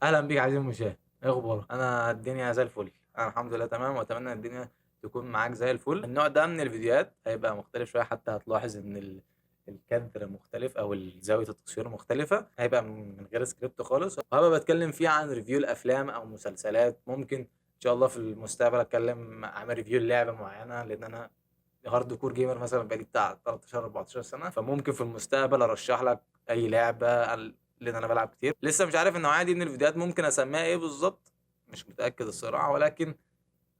اهلا بيك عزيزي المشاهد، ايه اخبارك؟ انا الدنيا زي الفل، انا الحمد لله تمام، واتمنى الدنيا تكون معاك زي الفل. النوع ده من الفيديوهات هيبقى مختلف شوية، حتى هتلاحظ ان الكادر مختلف او زاوية التصوير مختلفة، هيبقى من غير سكريبت خالص، وهبقى بتكلم فيه عن review الافلام او مسلسلات. ممكن ان شاء الله في المستقبل اتكلم اعمل review للعبة معينة، لان انا hardcore gamer مثلا بقالي بتاع 13 14 سنة، فممكن في المستقبل ارشح لك اي لعبه لان انا بلعب كتير. لسه مش عارف النوعية دي من الفيديوهات ممكن اسميها ايه بالظبط، مش متاكد الصراحة، ولكن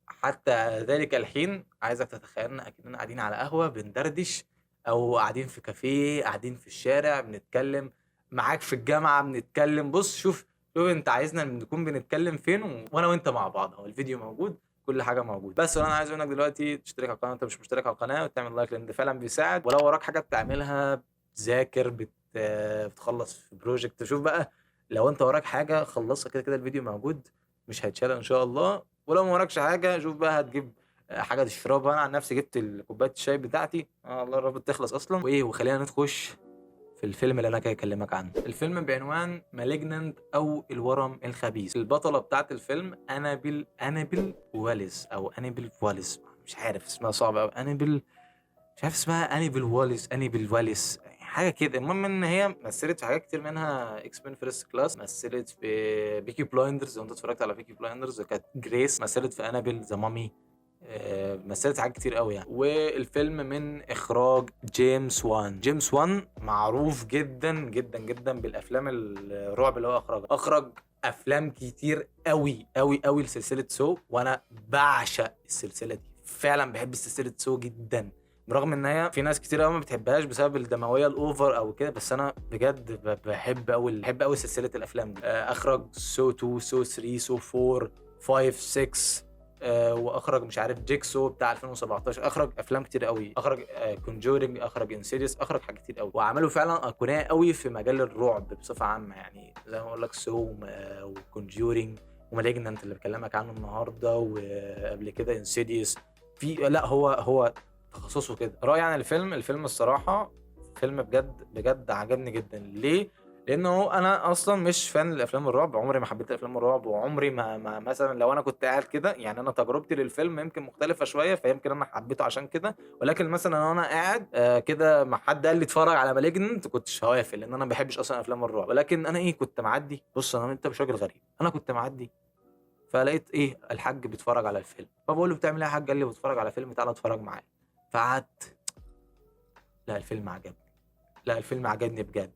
حتى ذلك الحين عايزك تتخيلنا اكننا قاعدين على قهوة بندردش، او قاعدين في كافيه، قاعدين في الشارع بنتكلم، معاك في الجامعة بنتكلم. بص شوف انت عايزنا نكون بنتكلم فين، وانا وانت مع بعض، اهو الفيديو موجود، كل حاجة موجود. بس اللي انا عايزه منك دلوقتي تشترك على القناة انت مش مشترك على القناة، وتعمل like لان ده فعلا بيساعد. ولو وراك حاجة بتعملها، بتذاكر، بتخلص في project، شوف بقى لو انت وراك حاجة خلصها، كده كده الفيديو موجود مش هيتشال ان شاء الله. ولو ما وراكش حاجة شوف بقى هتجيب حاجة تشربها. انا عن نفسي جبت كوباية الشاي بتاعتي، الله الرب تخلص اصلا. وايه، وخلينا نخش في الفيلم اللي انا جاي اكلمك عنه. الفيلم بعنوان Malignant او الورم الخبيث. البطلة بتاعت الفيلم انابيل واليس او انابيل واليس، مش عارف اسمها، صعب قوي. انابيل، مش عارف اسمها، انابيل واليس، انابيل واليس، حاجة كده. المهم ان هي مثلت في حاجات كتير، منها X-Men First Class، مثلت في Peaky Blinders، لو انت اتفرجت على Peaky Blinders كانت جريس، مثلت في Annabelle The Mummy، مثلت حاجات كتير قوي يعني. والفيلم من اخراج جيمس وان. جيمس وان معروف جدا جدا جدا بالافلام الرعب اللي هو اخرجها، اخرج افلام كتير قوي قوي قوي لسلسلة Saw، وانا بعشق السلسلة دي، فعلا بحب سلسلة Saw جدا، برغم ان هي في ناس كتير قوي ما بتحبهاش بسبب الدموية ال over او كده، بس انا بجد بحب قوي، بحب قوي سلسلة الافلام دي. اخرج Saw 2، Saw 3، Saw 4، 5، 6، واخرج مش عارف Jigsaw بتاع 2017، اخرج افلام كتير قوي، اخرج Conjuring، اخرج Insidious، اخرج حاجات كتير قوي، وعملوا فعلا ايقونيه قوي في مجال الرعب بصفة عامة، يعني زي ما اقول لك Saw و Conjuring و Malignant اللي بكلمك عنه النهارده، وقبل كده Insidious. في لا هو تخصصه كده. رايي عن الفيلم، الفيلم الصراحة فيلم بجد بجد عجبني جدا. ليه؟ لانه انا اصلا مش fan لافلام الرعب، عمري ما حبيت افلام الرعب، وعمري ما مثلا لو انا كنت قاعد كده، يعني انا تجربتي للفيلم يمكن مختلفة شوية، فيمكن انا حبيته عشان كده. ولكن مثلا انا قاعد كده مع حد قال لي اتفرج على Malignant، كنتش هوافق لان انا ما بحبش اصلا افلام الرعب. ولكن انا ايه، كنت معدي، بص انا انت مش راجل غريب، انا كنت معدي فلقيت ايه الحاج بيتفرج على الفيلم، فبقول له بتعمل ايه يا حاج؟ قال لي بتفرج على فيلم، تعالى اتفرج معايا. فقعدت، لا الفيلم عجبني، لا الفيلم عجبني بجد.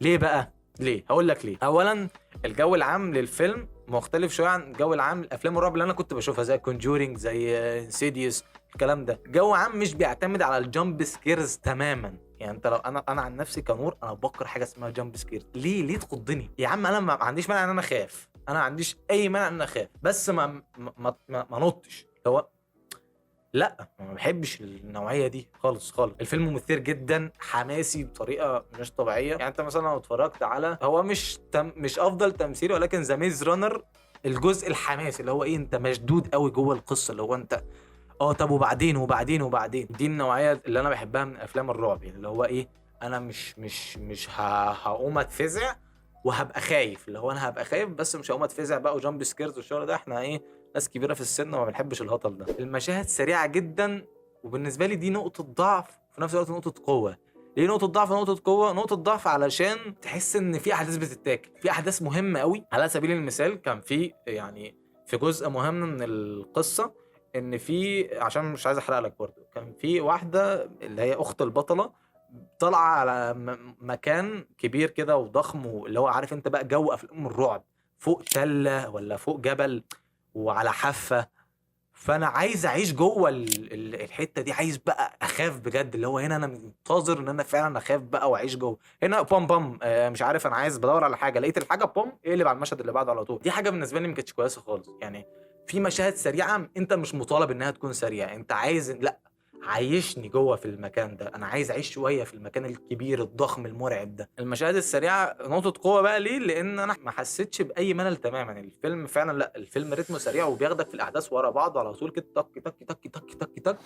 ليه بقى؟ ليه؟ هقول لك ليه. اولا الجو العام للفيلم مختلف شوية عن الجو العام الافلام الرعب اللي انا كنت بشوفها، زي Conjuring، زي Insidious، الكلام ده. جو عام مش بيعتمد على ال jump scares تماما. يعني انت لو انا عن نفسي كنور، انا بكره حاجة اسمها jump scares. ليه تخضني يا عم؟ انا ما عنديش مانع ان انا اخاف، انا ما عنديش اي مانع ان انا اخاف، بس ما ما ما, ما نطش. هو لا، ما بحبش النوعية دي خالص خالص. الفيلم مثير جدا، حماسي بطريقة مش طبيعية. يعني انت مثلا لو اتفرجت على، هو مش افضل تمثيل، ولكن The Maze Runner الجزء الحماسي اللي هو ايه، انت مشدود قوي جوه القصة، اللي هو انت طب وبعدين وبعدين وبعدين. دي النوعية اللي انا بحبها من افلام الرعب، يعني اللي هو ايه، انا مش مش مش هقوم اتفزع وهبقى خايف، اللي هو انا هبقى خايف بس مش هقوم اتفزع بقى و jump scares والشغل ده. احنا ايه، ناس كبيرة في السن وما بنحبش الهطل ده. المشاهد سريعة جدا، وبالنسبة لي دي نقطة ضعف وفي نفس الوقت نقطة قوة. ليه نقطة ضعف ونقطة قوة؟ نقطة ضعف علشان تحس ان في احداث بتتاكل، في احداث مهمة قوي. على سبيل المثال كان في يعني في جزء مهم من القصة ان في، عشان مش عايز احرق لك برضه، كان في واحدة اللي هي اخت البطلة طالعه على مكان كبير كده وضخم، اللي هو عارف انت بقى جو افلام الرعب، فوق تله ولا فوق جبل وعلى حافة. فانا عايز اعيش جوه الحتة دي، عايز بقى اخاف بجد، اللي هو هنا انا منتظر ان انا فعلا اخاف بقى واعيش جوه. هنا بام بام، مش عارف انا عايز بدور على حاجة، لقيت الحاجة بام، اقلب على المشهد اللي بعده على طول. دي حاجة بالنسبة لي ما كانتش كويسة خالص. يعني في مشاهد سريعة انت مش مطالب انها تكون سريعة، انت عايز لا عايشني جوه في المكان ده، انا عايز اعيش شوية في المكان الكبير الضخم المرعب ده. المشاهد السريعة نقطة قوة بقى. ليه؟ لان انا ما حسيتش باي ملل تماما. الفيلم فعلا لا، الفيلم رتمه سريع وبياخدك في الاحداث ورا بعض على طول كده، تك تك تك تك تك تك.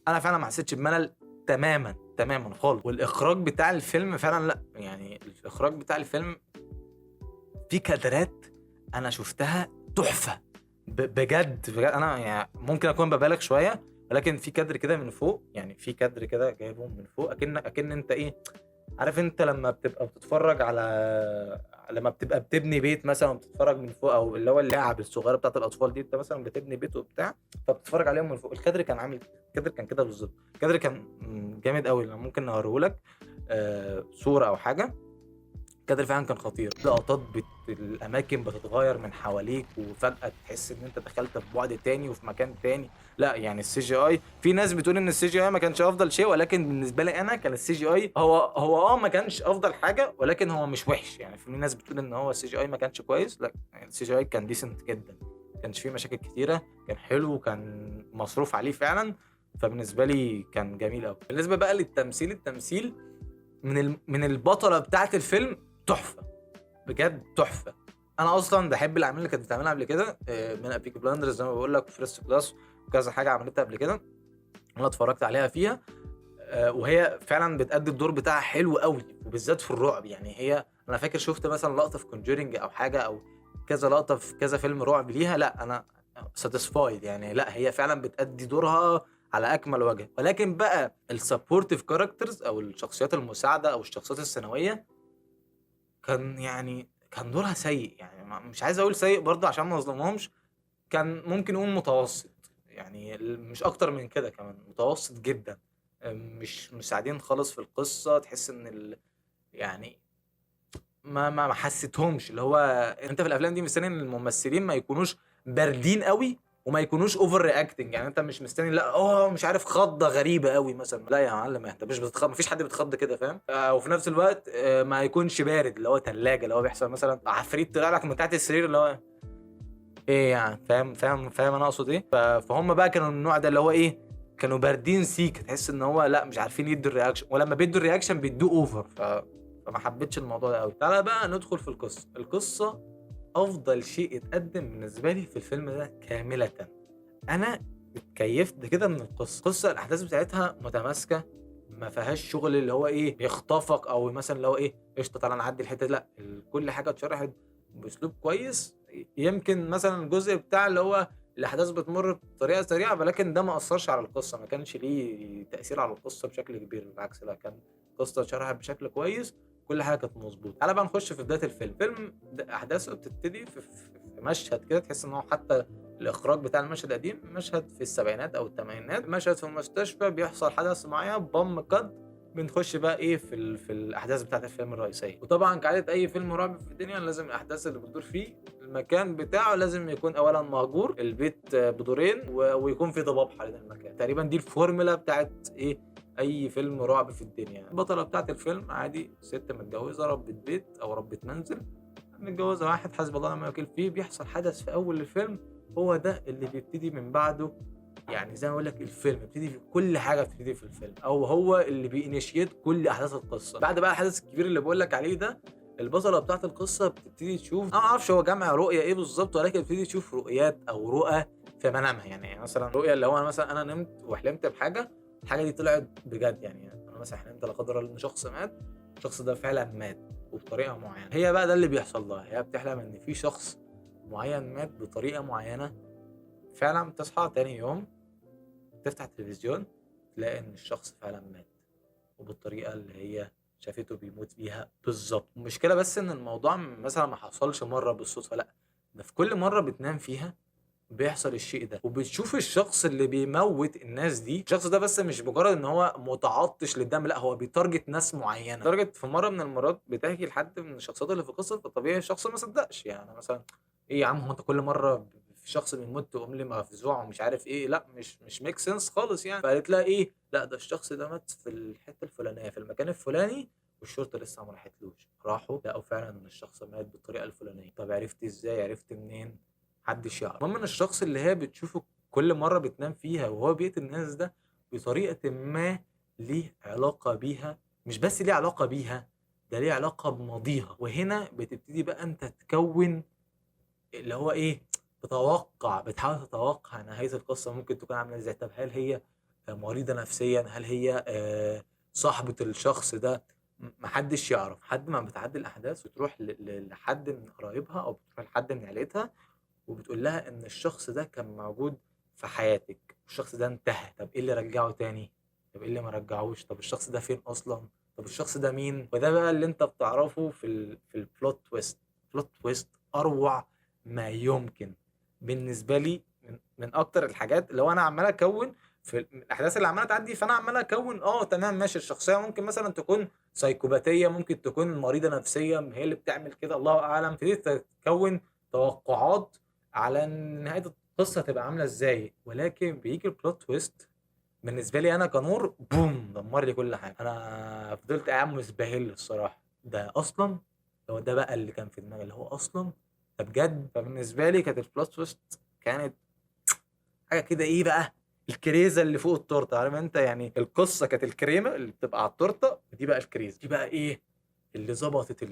انا فعلا ما حسيتش بملل تماما تماما خالص. والاخراج بتاع الفيلم فعلا لا، يعني الاخراج بتاع الفيلم في كادرات انا شفتها تحفة بجد بجد. انا يعني ممكن اكون ببالغ شوية، ولكن في كادر كده من فوق، يعني في كادر كده جايبهم من فوق اكن انت ايه، عارف انت لما بتبقى بتتفرج على، لما بتبقى بتبني بيت مثلا وبتتفرج من فوق، او اللي هو اللعب الصغيرة بتاعت الاطفال دي، انت مثلا بتبني بيت وبتاع فبتتفرج عليهم من فوق. الكادر كان عامل، الكادر كان كده بالظبط، الكادر كان جامد قوي. ممكن اوريهولك صوره او حاجة. الكادر فعلا كان خطير. لقطات الاماكن بتتغير من حواليك، وفجاة تحس ان انت دخلت في بعد تاني وفي مكان تاني. لا يعني ال CGI، في ناس بتقول ان ال CGI ما كانش افضل شيء، ولكن بالنسبة لي انا كان ال CGI هو ما كانش افضل حاجة، ولكن هو مش وحش. يعني في ناس بتقول ان هو ال CGI ما كانش كويس، لا يعني ال CGI كان decent جدا، ما كانش فيه مشاكل كتيرة، كان حلو وكان مصروف عليه فعلا، فبالنسبه لي كان جميل قوي. بالنسبة بقى للتمثيل، التمثيل من البطلة بتاعه الفيلم تحفة بجد تحفة. انا اصلا بحب الاعمال اللي كانت بتعملها قبل كده، من Peaky Blinders زي ما بقول لك، First Class، وكذا حاجة عملتها قبل كده انا اتفرجت عليها فيها، وهي فعلا بتأدي الدور بتاعها حلو قوي، وبالذات في الرعب. يعني هي انا فاكر شفت مثلا لقطة في Conjuring او حاجة، او كذا لقطة في كذا فيلم رعب ليها، لا انا satisfied يعني، لا هي فعلا بتأدي دورها على اكمل وجه. ولكن بقى ال supportive characters او الشخصيات المساعدة او الشخصيات الثانوية كان يعني كان دورها سيء، يعني مش عايز اقول سيء برضه عشان ما اظلمهمش، كان ممكن نقول متوسط، يعني مش اكتر من كده، كمان متوسط جدا، مش مساعدين خالص في القصة. تحس ان يعني ما حسيتهمش، اللي هو انت في الافلام دي مستني ان الممثلين ما يكونوش باردين قوي وما يكونوش over reacting، يعني انت مش مستني لا مش عارف خضه غريبة قوي مثلا، لا يا معلم انت مش بتخض، مفيش حد بيتخض كده فاهم. وفي نفس الوقت ما يكونش بارد اللي هو ثلاجه، اللي هو بيحصل مثلا عفريت طلع لك من تحت السرير اللي هو ايه يعني، فاهم فاهم فاهم انا اقصد ايه. فهم بقى كانوا النوع ده اللي هو ايه، كانوا باردين سيك، تحس ان هو لا مش عارفين يدوا ال reaction، ولما بيدوا ال reaction بيدوه over. فما حبيتش الموضوع ده قوي. تعالى بقى ندخل في القصة. القصة افضل شيء اتقدم بالنسبة لي في الفيلم ده كاملة. انا اتكيفت كده من القصة. القصة الاحداث بتاعتها متماسكة، ما فيهاش شغل اللي هو ايه بيخطفك او مثلا اللي هو ايه قشطه تعالى نعدي الحتة، لا كل حاجة اتشرحت باسلوب كويس. يمكن مثلا الجزء بتاع اللي هو الاحداث بتمر بطريقة سريعة، ولكن ده ما اثرش على القصة، ما كانش ليه تاثير على القصة بشكل كبير، بالعكس لا كان القصة اتشرحت بشكل كويس، كل حاجة كانت مظبوطة. تعالى بقى نخش في بداية الفيلم. الفيلم احداثه بتبتدي في مشهد كده، تحس ان هو حتى الاخراج بتاع المشهد قديم، مشهد في السبعينات او الثمانينات، مشهد في المستشفى بيحصل حدث معين، بام قد بنخش بقى ايه في الاحداث بتاعه الفيلم الرئيسية. وطبعا كعادة اي فيلم رعب في الدنيا لازم الاحداث اللي بتدور فيه المكان بتاعه لازم يكون اولا مهجور، البيت بدورين، ويكون في ضباب حوالين المكان. تقريبا دي الفورمولا بتاعه ايه اي فيلم رعب في الدنيا. البطلة بتاعه الفيلم عادي ست متجوزة، ربة بيت او ربة منزل، متجوزة واحد حسب الله ونعم الوكيل فيه. بيحصل حدث في اول الفيلم هو ده اللي بيبتدي من بعده، يعني زي ما اقول لك الفيلم بيبتدي في كل حاجة، بتبتدي في الفيلم او هو اللي بي initiate كل احداث القصة. بعد بقى الحدث الكبير اللي بقول لك عليه ده، البطلة بتاعه القصة بتبتدي تشوف، انا ما اعرفش هو جمع رؤية ايه بالظبط، ولكن بتبتدي تشوف رؤيات او رؤى في منامها. يعني مثلا رؤية اللي هو انا مثلا انا نمت وحلمت بحاجة، الحاجة دي طلعت بجد. يعني انا مثلا حلمت لا قدر الله ان شخص مات، الشخص ده فعلا مات وبطريقة معينة. هي بقى ده اللي بيحصل لها، هي بتحلم ان في شخص معين مات بطريقة معينة، فعلا بتصحى تاني يوم تفتح التلفزيون تلاقي ان الشخص فعلا مات وبالطريقه اللي هي شافته بيموت بيها بالظبط. المشكلة بس ان الموضوع مثلا ما حصلش مرة بالصدفة، لا ده في كل مرة بتنام فيها بيحصل الشيء ده، وبتشوف الشخص اللي بيموت الناس دي. الشخص ده بس مش مجرد ان هو متعطش للدم، لا هو بي target ناس معينة. لدرجة في مرة من المرات بتحكي لحد من الشخصيات اللي في القصة، فطبيعي الشخص ما صدقش. يعني مثلا ايه يا عم هو انت كل مرة في شخص بيموت تقوم لي مفزوع ومش عارف ايه، لا مش make sense خالص يعني. فقالت لها ايه، لا ده الشخص ده مات في الحتة الفلانية في المكان الفلاني والشرطة لسه ما راحتلوش، راحوا لقوا فعلا ان الشخص مات بالطريقة الفلانية. طب عرفت ازاي؟ عرفت منين؟ محدش يعرف. المهم ان الشخص اللي هي بتشوفه كل مرة بتنام فيها وهو بيقتل الناس ده بطريقة ما ليه علاقة بيها، مش بس ليه علاقة بيها، ده ليه علاقة بماضيها. وهنا بتبتدي بقى انت تكون اللي هو ايه، بتوقع، بتحاول تتوقع نهاية القصة ممكن تكون عامله ازاي. طب هل هي مريضه نفسيا؟ هل هي صاحبه الشخص ده محدش يعرف. حد ما بتعدي الاحداث وتروح لحد من قرايبها او بتروح لحد من عيلتها وبتقول لها ان الشخص ده كان موجود في حياتك والشخص ده انتهى. طب ايه اللي رجعه تاني؟ طب ايه اللي ما رجعوش؟ طب الشخص ده فين اصلا؟ طب الشخص ده مين؟ وده بقى اللي انت بتعرفه في ال plot twist. plot twist اروع ما يمكن بالنسبة لي، من اكتر الحاجات اللي هو انا عمال اكون في الاحداث اللي عماله تعدي، فانا عمال اكون تمام ماشي، الشخصية ممكن مثلا تكون سايكوباتيه، ممكن تكون مريضه نفسية هي اللي بتعمل كده، الله اعلم. تبتدي تكون توقعات على نهاية القصة تبقى عامله ازاي، ولكن بيجي ال plot twist بالنسبة لي انا كنور بوم، دمر لي كل حاجة. انا فضلت قاعد مسبهل الصراحة، ده اصلا هو ده بقى اللي كان في دماغي اللي هو اصلا ده بجد. فبالنسبه لي كانت ال plot twist كانت حاجة كده، ايه بقى الكريزه اللي فوق التورتة، عارف انت يعني القصة كانت الكريمة اللي بتبقى على التورتة، دي بقى الكريزه دي بقى ايه اللي ظبطت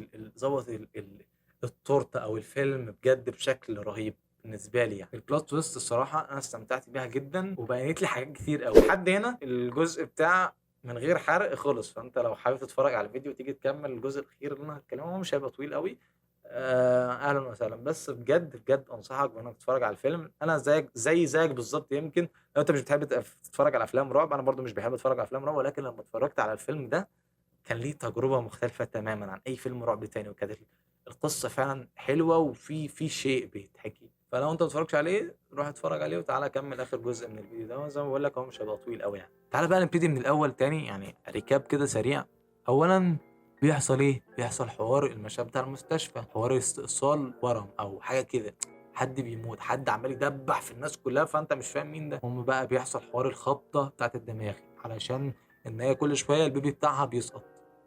التورتة او الفيلم بجد بشكل رهيب بالنسبة لي. يعني ال plot twist الصراحة انا استمتعت بيها جدا وبينت لي حاجات كتير قوي. لحد هنا الجزء بتاع من غير حرق خالص، فانت لو حابب تتفرج على الفيديو وتيجي تكمل الجزء الاخير اللي انا هتكلمه مش هيبقى طويل قوي، اهلا وسهلا. بس بجد بجد انصحك بانك تتفرج على الفيلم. انا زيك زي زيك بالظبط، يمكن لو انت مش بتحب تتفرج على افلام رعب، انا برضو مش بحب اتفرج على افلام رعب، ولكن لما اتفرجت على الفيلم ده كان ليه تجربة مختلفة تماما عن اي فيلم رعب تاني، وكانت القصة فعلا حلوة وفي شيء بيتحكي. فلو انت ما اتفرجتش عليه روح اتفرج عليه وتعالى كمل اخر جزء من الفيديو ده، وزي ما بقول لك هو مش هيبقى طويل قوي يعني. تعالى بقى نبتدي من الاول تاني، يعني recap كده سريع. اولا بيحصل ايه؟ بيحصل حوار المشهد بتاع المستشفى، حوار استئصال ورم او حاجة كده، حد بيموت، حد عمال يدبح في الناس كلها، فانت مش فاهم مين ده. المهم بقى بيحصل حوار الخبطه بتاعت الدماغ، علشان ان هي كل شوية ال baby بتاعها بيسقط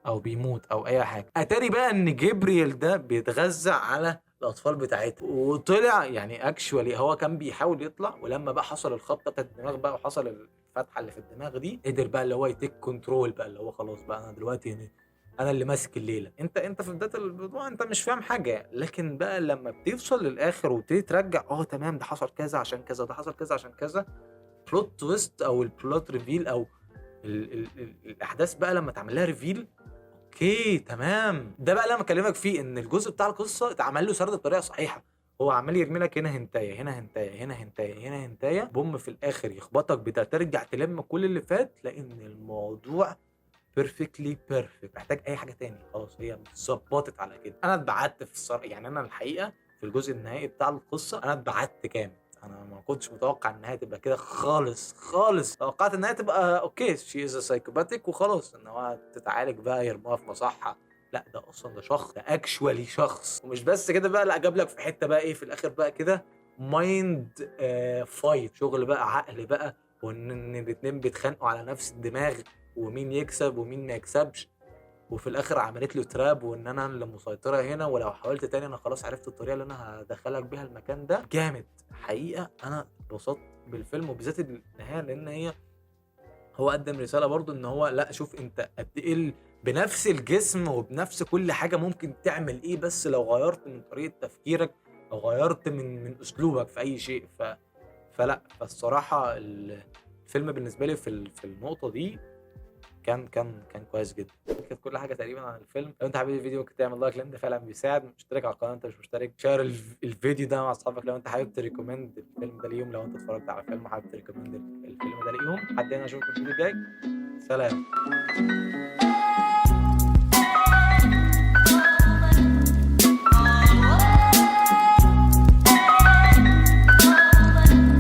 او بيموت او اي حاجة. اتاري بقى ان جبريل ده بيتغذى على الاطفال بتاعتها، وطلع يعني actually هو كان بيحاول يطلع، ولما بقى حصل الخبطه بتاعت الدماغ بقى وحصل الفتحة اللي في الدماغ دي، قدر بقى اللي هو ي take control بقى، اللي هو خلاص بقى انا دلوقتي انا اللي ماسك الليلة. انت في بداية الموضوع انت مش فاهم حاجة، لكن بقى لما بتوصل للاخر وتبتدي ترجع تمام ده حصل كذا عشان كذا، ده حصل كذا عشان كذا، plot twist او ال plot reveal او ال ال ال الاحداث بقى لما تعمل لها reveal، okay تمام. ده بقى اللي انا بكلمك فيه، ان الجزء بتاع القصة اتعمل له سرد بطريقة صحيحه، هو عمال يرمي لك هنا هنتايه هنا هنتايه هنا هنتايه هنا هنتايه، بوم في الاخر يخبطك بتاع، ترجع تلم كل اللي فات، لان الموضوع perfectly perfect، محتاج اي حاجة تاني خلاص، هي اتظبطت على كده. انا اتبعدت في الصراحة يعني، انا الحقيقة في الجزء النهائي بتاع القصة انا اتبعدت جامد، انا ما كنتش متوقع انها تبقى كده خالص خالص. توقعت انها تبقى okay she is psychopathic وخلاص، ان هو تتعالج بقى يرموها في مصحه، لا ده اصلا ده شخص، ده actually شخص. ومش بس كده بقى، لا جاب لك في حتة بقى ايه في الاخر بقى كده mind fight، شغل بقى عقل بقى، وان الاثنين بيتخانقوا على نفس الدماغ ومين يكسب ومين ما يكسبش، وفي الاخر عملت له trap، وان انا اللي مسيطرة هنا، ولو حاولت تاني انا خلاص عرفت الطريقة اللي انا هدخلك بيها المكان ده. جامد حقيقة، انا اتبسطت بالفيلم وبالذات النهاية، لان هي هو قدم رسالة برضو ان هو لا شوف انت قد ايه بنفس الجسم وبنفس كل حاجة ممكن تعمل ايه، بس لو غيرت من طريقه تفكيرك او غيرت من اسلوبك في اي شيء. فلا فالصراحه الفيلم بالنسبة لي في النقطة دي كان كان كان كويس جدا. كانت كل حاجة تقريبا عن الفيلم. لو انت حبيت الفيديو ممكن تعمل like لان ده فعلا بيساعد، اشترك على القناة انت مش مشترك، share الفيديو ده مع اصحابك لو انت حابب ت recommend الفيلم ده ليهم، لو انت اتفرجت على فيلم وحابب ت recommend الفيلم ده ليهم. لحد هنا اشوفكم الفيديو الجاي، سلام.